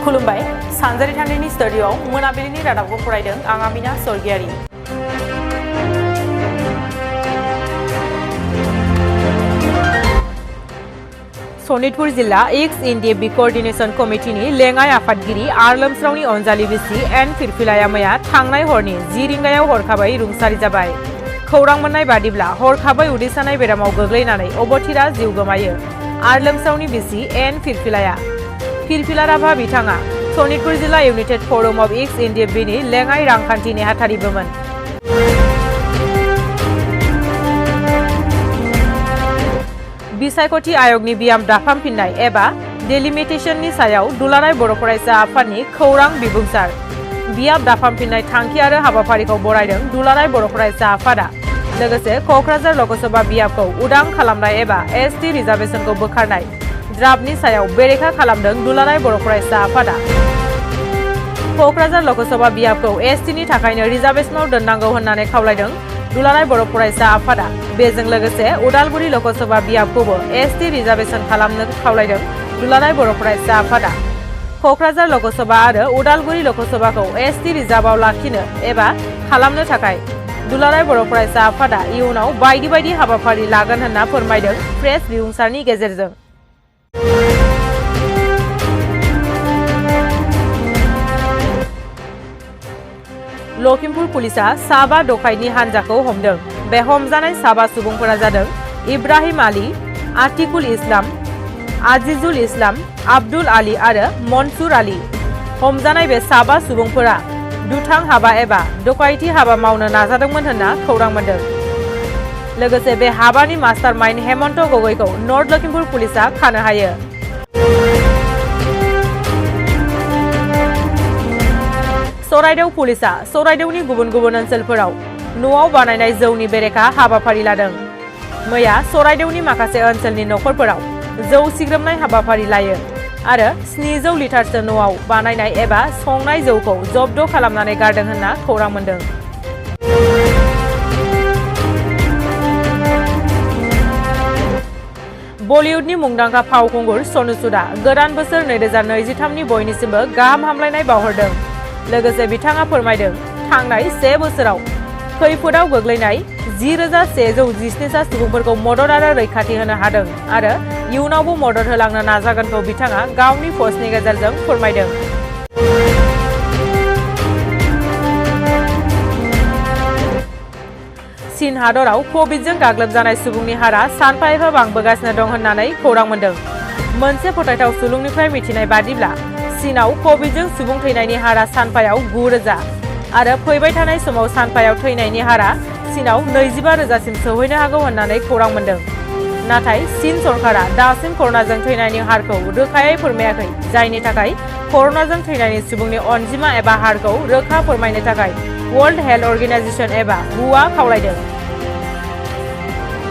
खुलुमबाय सानजारि थान्दैनि स्टुडिय'आव मोनाबिलिनि रादाबखौ फरायदों आं आमिना स्वर्गियारि। सनितपुर जिल्ला एक्स एनडिएफबि कोअर्डिनेशन कमिटिनि लेङाइ आफादगिरि आर लोमस्रावनि अनजालि बिसि एन फिरफिलाया मैया थांनाय हरनि 10 रिंगायाव हरखाबै रुंसारि जाबाय। खौरां मोननाय बादिब्ला हरखाबै उदै सानाय बेरामाव गोग्लैनानै अबथिरा जिउ गोमायो आर लोमस्रावनि बिसि एन फिरफिलाया। फिरफिलाराभा बिथाङा सनितपुर जिल्ला इउनाइटेड फोरम अफ एक्स एनडिएफबिनि लेङाइ रांखान्थि नेहाथारिबोमोन। बिसायख'थि आय'गनि बियाम दाफामफिननाय एबा डेलिमिटेशननि सायाव दुलाराय बर' फरायसा आफादनि खौरां बिबुंसार। बियाम दाफामफिननाय थांखि आरो हाबाफारिखौ बरायदों दुलाराय बर' फरायसा आफादा। लोगोसे क'क्राझार लकसभा बियाबखौ उदां खालामनाय एबा एसटि रिजार्भेशनखौ बोखारनाय ड्राफ्टनि सायाव बेरेखा खालामदों दुलाराय बर' फरायसा आफादा। क'क्राझार लकसभा बियाबखौ एसटिनि थाखायनो रिजार्भेशनाव दोननांगौ होननानै खावलायदों दुलाराय बर' फरायसा आफादा। बेजों लोगोसे उदालगुरि लकसभा बियाबखौबो एसटि रिजार्भेशन खालामनो खावलायदों दुलाराय बर' फरायसा आफादा। क'क्राझार लकसभा आरो उदालगुरि लकसभाखौ एसटि रिजार्भआव लाखिनो एबा खालामनो थाखाय दुलाराय बर' फरायसा आफादा इयुनाव बायदि बायदि हाबाफारि लागोन होनना फोरमायदों प्रेस बिबुंसारनि गेजेरजों। लखिमपुर पुलिसा साबा डकाइतनि हानजाखौ हमदों। बे हमजानाय साबा सुबुंफोरा जादों इब्राहिम आली, आतिकुल इस्लाम, आजिजुल इस्लाम, आब्दुल आली आरो मनसुर आली। हमजानाय बे साबा सुबुंफोरा दुथां हाबा एबा डकाइति हाबा मावनो नाजादोंमोन होनना खौरां मोनदों। लोगोसे बे हाबानि मास्टारमाइन्ड हेमन्त गगैखौ नर्थ लखिमपुर पुलिसा खानो हायो। सराइदेउ पुलिसा सराइदेउनि गुबुन गुबुन ओनसोलफोराव न'आव बानायनाय जौनि बेरेखा हाबाफारि लादों। मैया सराइदेउनि माखासे ओनसोलनि नखरफोराव जौ सिग्रोमनाय हाबाफारि लायो आरो 700 लिटारसो न'आव बानायनाय एबा संनाय जौखौ जब्द खालामनानै गारदों होनना खौरां मोनदों। बलिउडनि मुंदांखा फावखुंगुर सनु सुदआ गोदान बोसोर 2023 नि बयनिसिमबो गाहाम हामलायनाय बावहरदों। लोगोसे बिथाङा फोरमायदों थांनाय 1 बोसोराव खैफोदाव गोग्लैनाय 10,117 सुबुंफोरखौ मदद आरो रैखाथि होनो हादों आरो इयुनावबो मदद होलांनो नाजागोनखौ बिथाङा गावनि पस्टनि गेजेरजों फोरमायदों। चीन हादराव कभिडजों गाग्लोबजानाय सुबुंनि हारा सानफा एफा बांबोगासिनो दं होननानै खौरां मोनदों। मोनसे फोथायथाव सुलुंनिफ्राय मिथिनाय बादिब्ला चीनआव कभिडजों सुबुं थैनायनि हारा सानफायाव 9,000 आरो फैबाय थानाय समाव सानफायाव थैनायनि हारा चीनआव 25,000सिम सौहैनो हागौ होननानै खौरां मोनदों। नाथाय चीन सरकारा दासिम कर'नाजों थैनायनि हारखौ रोखायै फोरमायाखै, जायनि थाखाय कर'नाजों थैनायनि सुबुंनि अनजिमा एबा हारखौ रोखा फोरमायनो थाखाय वर्ल्ड हेल्थ अर्गेनाइजेशन एबा WHO आ खावलायदों।